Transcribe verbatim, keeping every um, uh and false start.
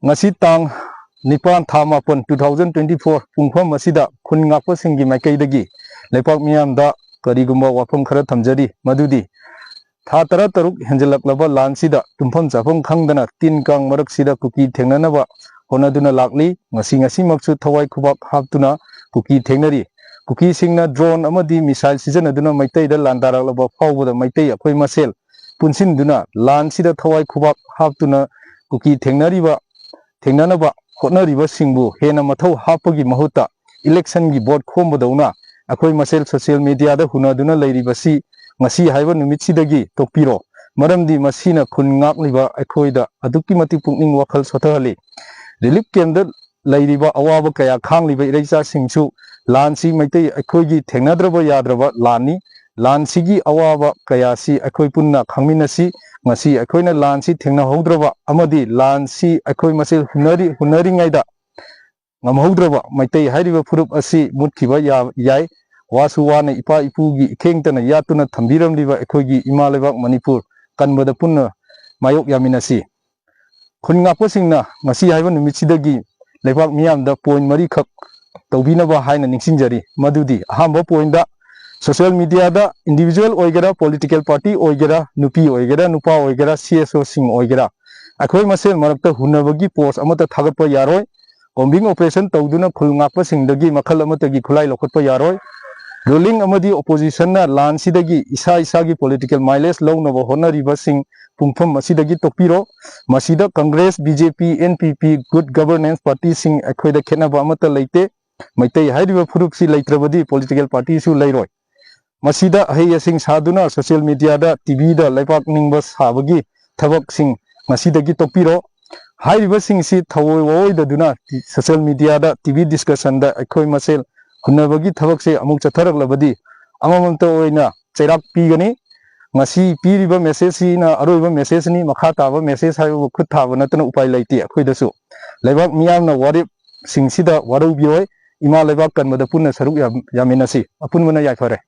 ꯉꯁꯤ ꯇꯥꯡ ꯅꯤꯄꯥꯟ, ꯊꯥ ꯃꯥꯄꯟ, two thousand twenty four, ꯄꯨꯡꯐꯝ ꯑꯁꯤꯗ ꯈꯨꯟ ꯉꯥꯛꯄꯁꯤꯡꯒꯤ ꯃꯥꯏꯀꯩꯗꯒꯤ ꯂꯩꯄꯥꯛ ꯃꯤꯌꯥꯝꯗ ꯀꯔꯤꯒꯨꯝꯕ ꯋꯥꯐꯝ ꯈꯔ ꯊꯝꯖꯔꯤ, ꯃꯗꯨꯗꯤ ꯊꯥ ꯇꯔꯥꯇꯔꯨꯛ ꯍꯦꯟꯖꯜꯂꯛꯂꯕ ꯂꯥꯟꯁꯤꯗ ꯇꯨꯝꯐꯝ ꯆꯥꯐꯝ ꯈꯪꯗꯅ ꯇꯤꯟ ꯀꯥꯡ ꯃꯔꯛꯁꯤꯗ ꯀꯨꯀꯤ ꯊꯦꯡꯅꯅꯕ ꯍꯣꯠꯅꯗꯨꯅ ꯂꯥꯛꯂꯤ꯫ ꯉꯁꯤ ꯉꯁꯤꯃꯛꯁꯨ ꯊꯋꯥꯏ ꯈꯨꯕꯥꯛ ꯍꯥꯞꯇꯨꯅ ꯀꯨꯀꯤ ꯊꯦꯡꯅꯔꯤ꯫ ꯀꯨꯀꯤꯁꯤꯡꯅ drone ꯑꯃꯗꯤ missile ꯁꯤꯖꯤꯟꯅꯗꯨꯅ ꯃꯩꯇꯩꯗ ꯂꯥꯟꯗꯥꯔꯛꯂꯕ ꯐꯥꯎꯕꯗ ꯃꯩꯇꯩ ꯑꯩꯈꯣꯏ ꯃꯁꯦꯜ ꯄꯨꯟꯁꯤꯟꯗꯨꯅ ꯂꯥꯟꯁꯤꯗ ꯊꯋꯥꯏ ꯈꯨꯕꯥꯛ ꯍꯥꯞꯇꯨꯅ ꯀꯨꯀꯤ ꯊꯦꯡꯅꯔꯤꯕ, ꯊꯦꯡꯅꯅꯕ ꯍꯣꯠꯅꯔꯤꯕꯁꯤꯡꯕꯨ ꯍꯦꯟꯅ ꯃꯊꯧ ꯍꯥꯞꯄꯒꯤ ꯃꯍꯨꯠꯇ election ꯒꯤ vote ꯈꯣꯝꯕꯗꯧꯅ ꯑꯩꯈꯣꯏ ꯃꯁꯦꯜ social media ꯗ ꯍꯨꯟꯅꯗꯨꯅ ꯂꯩꯔꯤꯕꯁꯤ ꯉꯁꯤ ꯍꯥꯏꯕ ꯅꯨꯃꯤꯠꯁꯤꯗꯒꯤ ꯇꯣꯛꯄꯤꯔꯣ꯫ ꯃꯔꯝꯗꯤ ꯃꯁꯤꯅ ꯈꯨꯟ ꯉꯥꯛꯂꯤꯕ ꯑꯩꯈꯣꯏꯗ ꯑꯗꯨꯛꯀꯤ ꯃꯇꯤꯛ ꯄꯨꯛꯅꯤꯡ ꯋꯥꯈꯜ ꯁꯣꯊꯍꯜꯂꯤ꯫ Relief camp ꯇ ꯂꯩꯔꯤꯕ ꯑꯋꯥꯕ ꯀꯌꯥ ꯈꯥꯡꯂꯤꯕ ꯏꯔꯩꯆꯥꯁꯤꯡꯁꯨ ꯂꯥꯟꯁꯤ ꯃꯩꯇꯩ ꯑꯩꯈꯣꯏꯒꯤ ꯊꯦꯡꯅꯗ꯭ꯔꯕ ꯌꯥꯗ꯭ꯔꯕ ꯂꯥꯟꯅꯤ꯫ ꯂꯥꯟꯁꯤꯒꯤ ꯑꯋꯥꯕ ꯀꯌꯥꯁꯤ ꯑꯩꯈꯣꯏ ꯄꯨꯟꯅ ꯈꯪꯃꯤꯟꯅꯁꯤ꯫ ꯉꯁꯤ ꯑꯩꯈꯣꯏꯅ ꯂꯥꯟꯁꯤ ꯊꯦꯡꯅꯍꯧꯗ꯭ꯔꯕ ꯑꯃꯗꯤ ꯂꯥꯟꯁꯤ ꯑꯩꯈꯣꯏ ꯃꯁꯦꯜ ꯍꯨꯟꯅꯔꯤ-, ꯍꯨꯟꯅꯔꯤꯉꯩꯗ ꯉꯝꯍꯧꯗ꯭ꯔꯕ ꯃꯩꯇꯩ ꯍꯥꯏꯔꯤꯕ ꯐꯨꯔꯨꯞ ꯑꯁꯤ ꯃꯨꯠꯈꯤꯕ ꯌꯥ-, ꯌꯥꯏ꯫ ꯋꯥꯁꯨ ꯋꯥꯅ ꯏꯄꯥ ꯏꯄꯨꯒꯤ ꯏꯈꯦꯡꯇꯅ ꯌꯥꯠꯇꯨꯅ ꯊꯝꯕꯤꯔꯝꯂꯤꯕ ꯑꯩꯈꯣꯏꯒꯤ ꯏꯃꯥ ꯂꯩꯕꯥꯛ ꯃꯅꯤꯄꯨꯔ ꯀꯟꯕꯗ ꯄꯨꯟꯅ ꯃꯥꯌꯣꯛ ꯌꯥꯃꯤꯟꯅꯁꯤ꯫ ꯈꯨꯟ ꯉꯥꯛꯄꯁꯤꯡꯅ ꯉꯁꯤ ꯍꯥꯏꯕ ꯅꯨꯃꯤꯠꯁꯤꯗꯒꯤ ꯂꯩꯕꯥꯛ ꯃꯤꯌꯥꯝꯗ point ꯃꯔꯤꯈꯛ ꯇꯧꯕꯤꯅꯕ ꯍꯥꯏꯅ ꯅꯤꯡꯁꯤꯡꯖꯔꯤ꯫ ꯃꯗꯨꯗꯤ ꯑꯍꯥꯟꯕ point ꯗ social media ꯗ individual ꯑꯣꯏꯒꯦꯔꯥ, political party ꯑꯣꯏꯒꯦꯔꯥ, ꯅꯨꯄꯤ ꯑꯣꯏꯒꯦꯔꯥ, ꯅꯨꯄꯥ ꯑꯣꯏꯒꯦꯔꯥ, C S O ꯁꯤꯡ ꯑꯣꯏꯒꯦꯔꯥ, ꯑꯩꯈꯣꯏ ꯃꯁꯦꯜ ꯃꯔꯛꯇ ꯍꯨꯟꯅꯕꯒꯤ post ꯑꯃꯠꯇ ꯊꯥꯒꯠꯄ ꯌꯥꯔꯣꯏ꯫ Combing operation ꯇꯧꯗꯨꯅ ꯈꯨꯜ ꯉꯥꯛꯄꯁꯤꯡꯗꯒꯤ ꯃꯈꯜ ꯑꯃꯠꯇꯒꯤ ꯈꯨꯠꯂꯥꯏ ꯂꯧꯈꯠꯄ ꯌꯥꯔꯣꯏ꯫ Ruling ꯑꯃꯗꯤ opposition ꯅ ꯂꯥꯟꯁꯤꯗꯒꯤ ꯏꯁꯥ ꯏꯁꯥꯒꯤ political mileage ꯂꯧꯅꯕ ꯍꯣꯠꯅꯔꯤꯕꯁꯤꯡ ꯄꯨꯡꯐꯝ ꯑꯁꯤꯗꯒꯤ ꯇꯣꯛꯄꯤꯔꯣ꯫ ꯃꯁꯤꯗ Congress, B J P, N P P, Good Governance Party ꯁꯤꯡ ꯑꯩꯈꯣꯏꯗ ꯈꯦꯠꯅꯕ ꯑꯃꯠꯇ ꯂꯩꯇꯦ꯫ ꯃꯩꯇꯩ ꯍꯥꯏꯔꯤꯕ ꯐꯨꯔꯨꯞꯁꯤ ꯂꯩꯇ꯭ꯔꯕꯗꯤ political party ꯁꯨ ꯂꯩꯔꯣꯏ꯫ ꯃꯁꯤꯗ ꯑꯍꯩ ꯑꯁꯤꯡ ꯁꯥꯗꯨꯅ social media ꯗ, T V ꯗ ꯂꯩꯄꯥꯛ ꯅꯤꯡꯕ ꯁꯥꯕꯒꯤ ꯊꯕꯛꯁꯤꯡ ꯉꯁꯤꯗꯒꯤ ꯇꯣꯛꯄꯤꯔꯣ꯫ ꯍꯥꯏꯔꯤꯕꯁꯤꯡꯁꯤ ꯊꯑꯣꯏ ꯋꯥꯑꯣꯏꯗꯗꯨꯅ social media ꯗ, T V discussion ꯗ ꯑꯩꯈꯣꯏ ꯃꯁꯦꯜ ꯍꯨꯟꯅꯕꯒꯤ ꯊꯕꯛꯁꯦ ꯑꯃꯨꯛ ꯆꯠꯊꯔꯛꯂꯕꯗꯤ ꯑꯃꯃꯝꯇ ꯑꯣꯏꯅ ꯆꯩꯔꯥꯛ ꯄꯤꯒꯅꯤ꯫ ꯉꯁꯤ ꯄꯤꯔꯤꯕ message ꯁꯤꯅ ꯑꯔꯣꯏꯕ message ꯅꯤ꯫ ꯃꯈꯥ ꯇꯥꯕ message ꯍꯥꯏꯕꯕꯨ ꯈꯨꯠ ꯊꯥꯕ ꯅꯠꯇꯅ ꯎꯄꯥꯏ ꯂꯩꯇꯦ ꯑꯩꯈꯣꯏꯗꯁꯨ꯫ ꯂꯩꯕꯥꯛ ꯃꯤꯌꯥꯝꯅ ꯋꯥꯔꯦꯞꯁꯤꯡꯁꯤꯗ ꯋꯥꯔꯧꯕꯤꯔꯣꯏ꯫ ꯏꯃꯥ ꯂꯩꯕꯥꯛ ꯀꯟꯕꯗ ꯄꯨꯟꯅ ꯁꯔꯨꯛ ꯌꯥ-, ꯌꯥꯃꯤꯟꯅꯁꯤ꯫ ꯑꯄꯨꯟꯕꯅ ꯌꯥꯏꯐꯔꯦ꯫